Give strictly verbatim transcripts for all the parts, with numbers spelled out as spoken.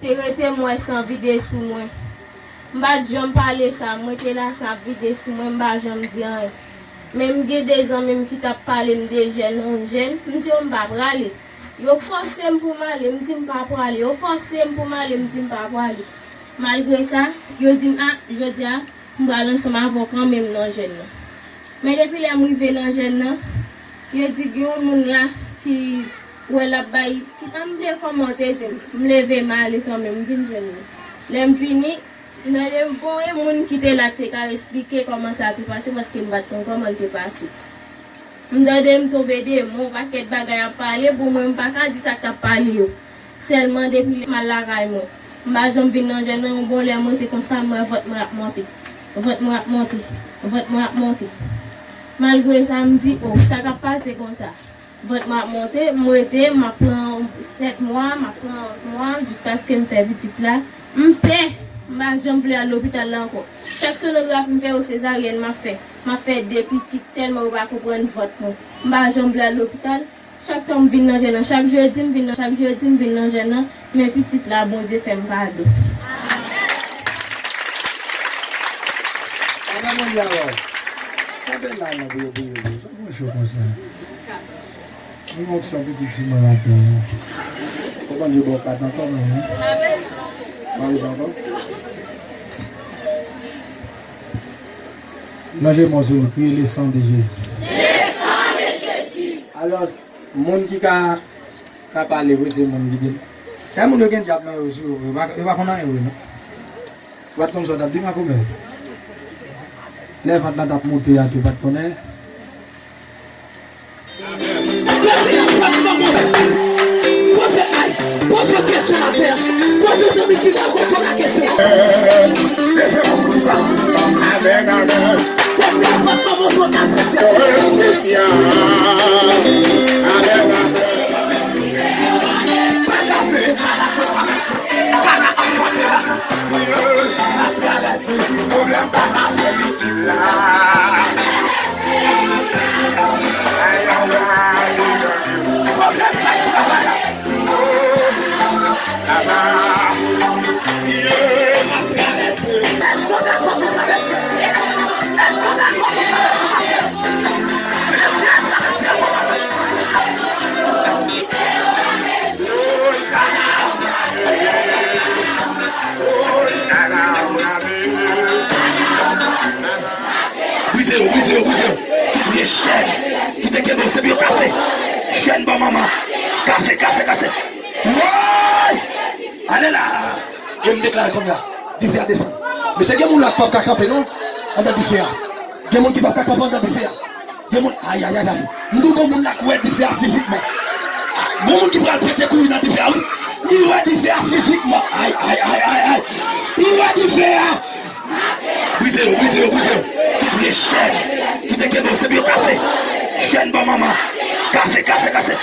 Rete m wè san vide sou mwen. M pa t janm pale sa, m rete la san ap vide sou mwen, m pa janm di anyen. Men m gen de zanmi m ki t ap pale m de jèn, yon jèn, m di yo m pa prale. Yo fòse m pou m ale, m di m pa prale. Yo fòse m pou m ale, m di m pa prale. Malgre sa, yo di m, a, jodi a, m pral ansanm avè w kanmenm nan jèn nan. Men depi lè m rive nan jèn nan, yo di gen yon moun la ki wè l ap bay, ki, an m bliye kòman yo te di m. M leve m ale kanmenm, m vin jwenn li. Lè m vini, m tande bon, e moun ki te la te ka esplike kòman sa te pase, paske m pa t konn kòman l te pase. M tande m tonbe de mo, yon pakèt bagay ap pale, bon, mwen m pa ka di sa k t ap pale yo. Sèlman depi lè m al lakay mwen, m pa janm vin nan jèn nan, yon bon lè m rete konsa, m wè vant mwen ap monte. Vant mwen ap monte. Vant mwen ap monte. Malgre sa, m di, o, sa k ap pase konsa? Vant mwen ap monte, m rete, m ap pran sèt mwa, m ap pran mwa, jiskaske m fè pitit la. M pè, m pa janm vle al lopital la ankò. Chak sonografi m fè yo sezaryèn m ap fè. M ap fè de pitit tèlman yo pa konprann vant mwen. M pa janm vle al lopital. Chak tan m vin nan jèn nan, chak jedi m vin nan, chak jedi m vin nan jèn nan, men pitit la, Bondye fè m kado. Ann Bondye avè w. Kanpe la non, pou yo priye pou ou. Sa konn cho konsa. Mwen wè w ti yon pitit sou mwen maten an. Fò Bondye ba w kat ankò menm wi. Mari ankò. Lonje men w sou li, kriye le sang de Jésus. Le sang de Jésus. Alò, moun ki ka, ka pale vre, se moun ki gen. Kay moun yo gen dyab nan yo sou yo vre, yo pa, yo pa konn anyen vre non. Ou pa t konn sa w t ap di makomè. Lè vant lan t ap monte a tou, ou pa t konnen. Poze, ay, poze kesyon atè. Poze zanmi ki la konprann la kesyon. Leve pou sa. Amèn, amèn. Fè fè fòs nan moso ka fè sè. Espesyal. Amèn, amèn. Pwoblenm pa ka fè pitit la. Ay, ay, ay. Pwoblèm pa travay. Papa. Yeah, m ap travèse. Èske w dakò pou travèse? Èske w dakò pou travèse? Mesye a travèse. Brize yo, brize yo, brize yo. Tout vye chèn ki te kenbe yo, se pou yo kase. Chèn ban manman. Kase, kase, kase. Woy! Ale la! Yo, m deklare kounye a. Dife a desann. Mesye, gen moun la k p ap ka kanpe non, anndan dife a. Gen moun ki p ap ka kanpe anndan dife a. Gen moun, ay, ay, ay, ay. M di w gen moun la k wè dife a fizikman. Gen moun ki pral pete kouri nan dife a, wi. Li wè dife a fizikman. Ay, ay, ay, ay, ay. Li wè dife a. Brize yo, brize yo, brize yo. Tout vye chèn ki te kenbe yo, se pou yo kase. Chèn ban manman. Kase, kase, kase.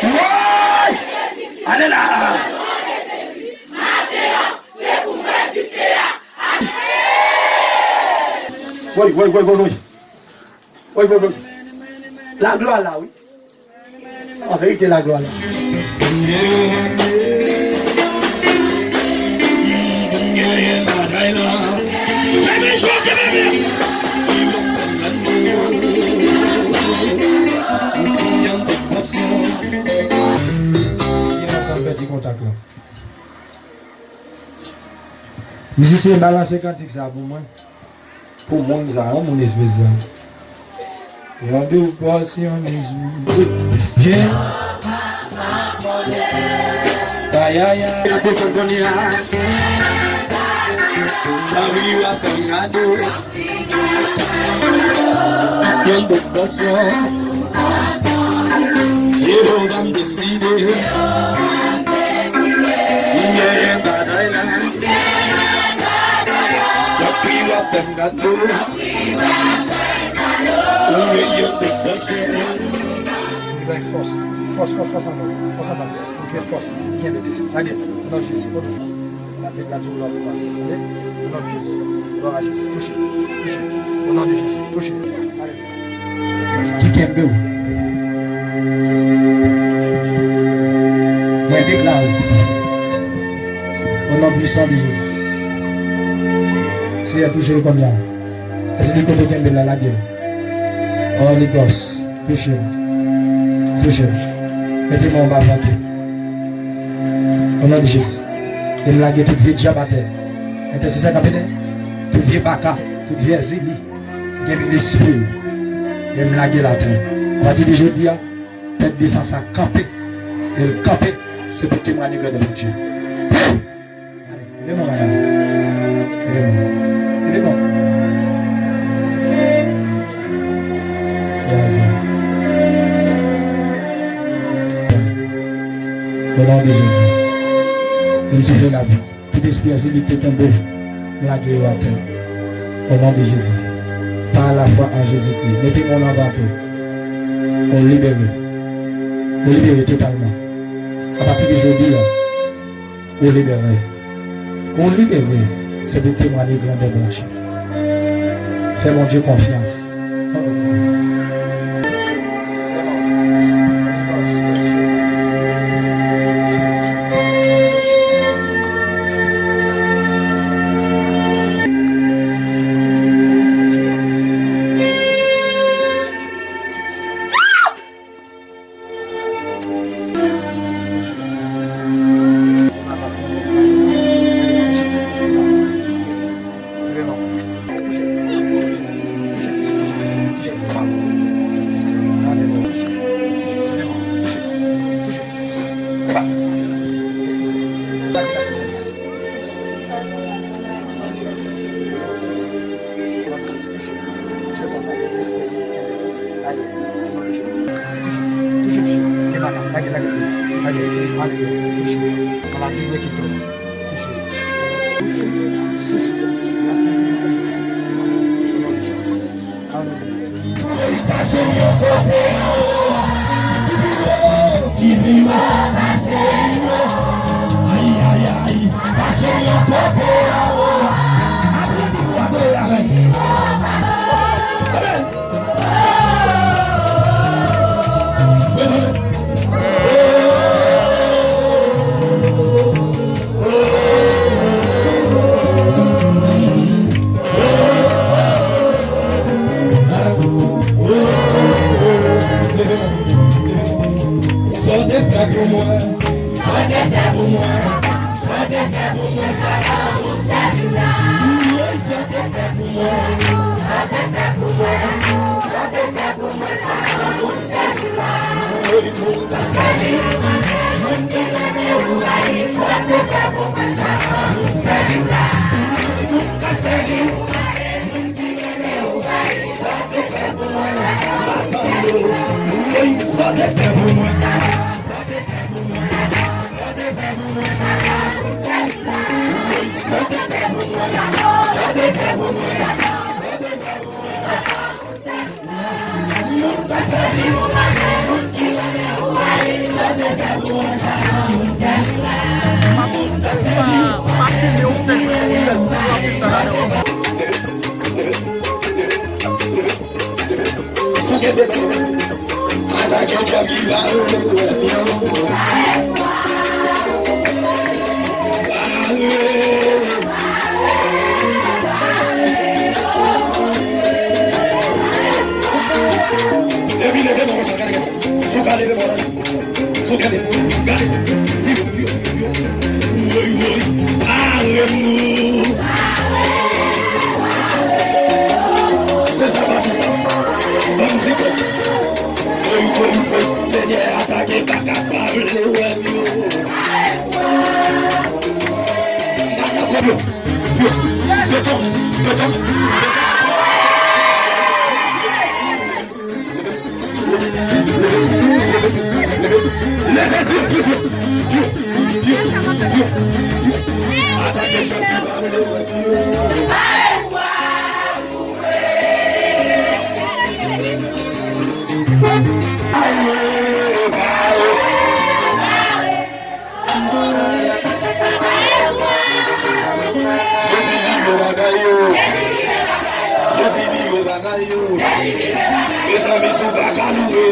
Woy! Ale la! Maten an, se pou m wè dife a. Woy, woy, woy, woy, woy. Woy, woy, woy. Laglwa la, wi. An verite, laglwa la. Pèdi kontak la. Mizisyen, balanse kantik sa pou mwen. Pou moun sa, yon moun espesyal. Yon doub bòs, yon mizou. Je. Ayayay. Desann kounye a. Lavi w ap fè m gade. Yon doub bòs, yon. Jewova m deside. M genyen bagay la. Papi w ap fè m gade. Ou genyen tout pase. Li bay fòs. Fòs, fòs, fòs anba. Fòs anba. Li fè fòs. Kenbe. Gade. O non de Jezi. Kote w? N ap met la sou lòt pa. Tande? O non de Jezi. Glwa a Jezi. Touche. Touche. O non de Jezi. Touche. Ale. Ki kenbe w. Mwen deklare. O San de Jezi. Seyè, touche l kounye a. Èske li kote kenbe l la, lage l. Holy Ghost, touche l. Touche l. Mete men w anba vant li. O non de Jezi. E m lage tout vye dyab atè. Entèsesè kanpe dèyè. Tout vye baka, tout vye zili. Gen lespri. E m lage l atè. Apati de jodi a, pèt de san sa kanpe. E l kanpe, se pou temwanye grandè Bondye. Ale, leve men w, madanm. Leve men w. Leve men w. Kraze. O non de Jezi. E m soufle lavi. Tout espri anzilite kenbe w, m lage yo atè. O non de Jezi. Pa lafwa an Jezikri. Mete men w nan vant ou. Ou libere. Ou libere totalman. Apati de jodi a, ou libere. Ou libere. Se pou temwanye grandè Bondye. Fè Bondye konfyans. Touche, touche, touche. Gen bagay, lage, lage, lage. Alelouya, touche. Maladi, wè ki tou. Touche. Touche, touche. Alelouya. Sa w te fè pou mwen, sa w te fè pou mwen, sa w te fè pou mwen, sa w te fè pou mwen, sa w te fè pou mwen, sa w te fè pou mwen, sa w te fè pou mwen. M pa gon sèl, m pa, m pa fimen yon sèl, yon sèl, yon sèl, yon sèl. Atake dyab ki ba yo lèp yo. Epi leve men w konsa, gade kòman. Si w ka leve men w la. Si w ka leve, gade. Woy, woy, pare nou. Se sa, pa se sa. Ban m di w. Woy, woy, woy, Senyè a atake baka pa vle wè m yo. Gade nan kò yo. Yo, yo tonbe, yo tonbe. Jezi vire bagay yo. Jezi vire bagay yo. Mezanmi, si w pa ka louwe.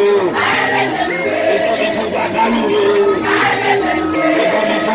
Mezanmi, si w pa ka louwe. Mezanmi, si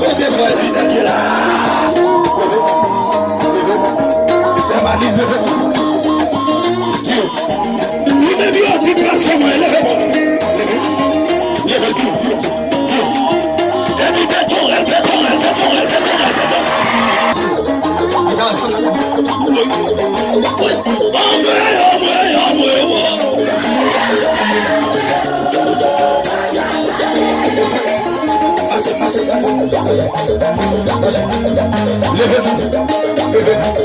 Kote frè Fidèl ye la? Leve. Leve. Sè Mali, leve. Li menm yo di kraze mwen, leve mwen. Leve. Leve, leve, leve. Depi Pètorèl, Pètorèl, Pètorèl, Pètorèl, Pètorèl. Leve, leve.